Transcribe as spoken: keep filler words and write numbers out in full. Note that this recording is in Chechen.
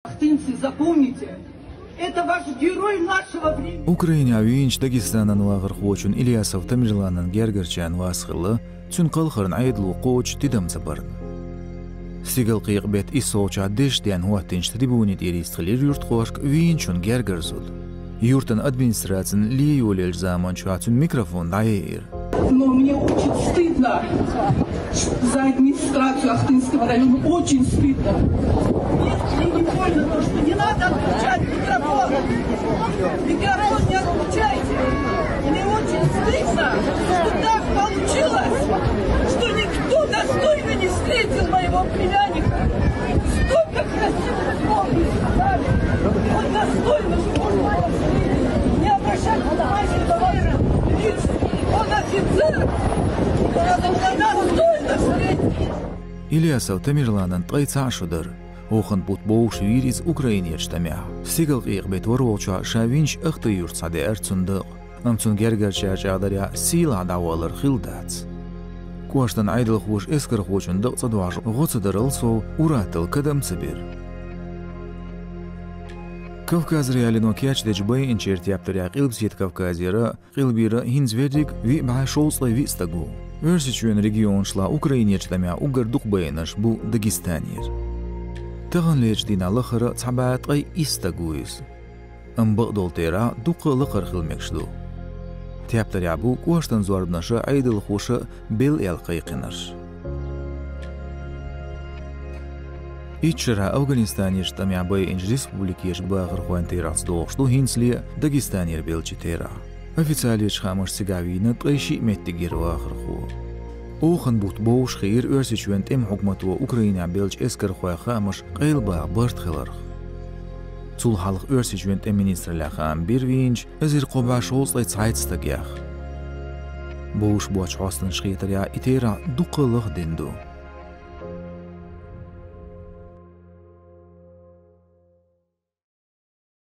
Ахтынцы, запомните, это ваш герой нашего времени. Украинехь вийначу Дагестанан вахархочун Ильясов Тамерланан гергарчарна вас хилла, цуьнан кхалхарна Ӏедало кхочуш тидам ца барна. Стигалкъекъа-беттан иссалгӀачохь дешденна хӀоттийначу трибуни тӀера йистхилира юьртахошка вийначун гергара зуда. Юьртан администрацина ле йолаеллачу заманчохь цуьнан микрофон дӀаяьхьира. Но мне очень стыдно за администрацию Ахтынского района. Очень стыдно. Если не больно, то, что не надо отключать микрофон. Микрофон не отключайте. Мне очень стыдно, что так получилось, что никто достойно не встретил моего племянника. Столько красивых слов вы сказали. Он достойно, что можно было встретить. Не обращать внимания на ваши лица. Он офицер. Достойно встретить. Ильясов Тамерланан ткъе цхьаъ шо дара. Оханан бутт бовш вийра иза Украинерчу тӀамехь. Стигалкъекъа-беттан ворхӀалгӀачохь ша винчу Ахтын-Юьрта схьадаьара цунна дакъа. Амма цунна гергарчара чӀагӀдарехь, сийлахь дӀавалар хилла дац. КӀоштан Ӏедалхоша эскархочун дакъа цӀа дохьуш гӀо ца дарал сов, ур-атталла кадам ца бира. Кавказ.Реалиино кечдечу байинчеран тептарехь Къилбаседа Кавказера, Къилбера хӀинца верриг виъ бӀе шовзткъе виъ стаг ву. Оьрсийчоьнан регионашлахь Украинерчу тӀамехь уггар дукха байинарш бу Дагестанера. Таханлерчу дийнахь лахара цхьа бӀе ткъе исс стаг ву иза. Амма бакъдолу терахь дуккха а лакхара хила мегаш ду. Тептарехь бу кӀоштан зорбанаша, Ӏедалхоша белла аьлла кхайкхинарш. Итт шарахь Афганистанерчу тӀамехь байинчу республикерчу бахархойн терахьца догӀуш ду хӀинцале Дагестанера беллачу терахь. Официалечу хаамашца цигахь вийна ткъе шиъ меттигера вахархо. Оханан бутт бовш хиира Оьрсийчоьнан тӀеман хьукмато Украинехь беллачу эскархойн хаамаш къайлабаха барт хиларх. Цул хьалха Оьрсийчоьнан тӀеман министраллехь хаам бира вийначу эзар кхо бӀе шовзткъе цхьайтта стагех. Бовш боцчу хьостанаша хетарехь, и терахь дуккха а лаха дина ду.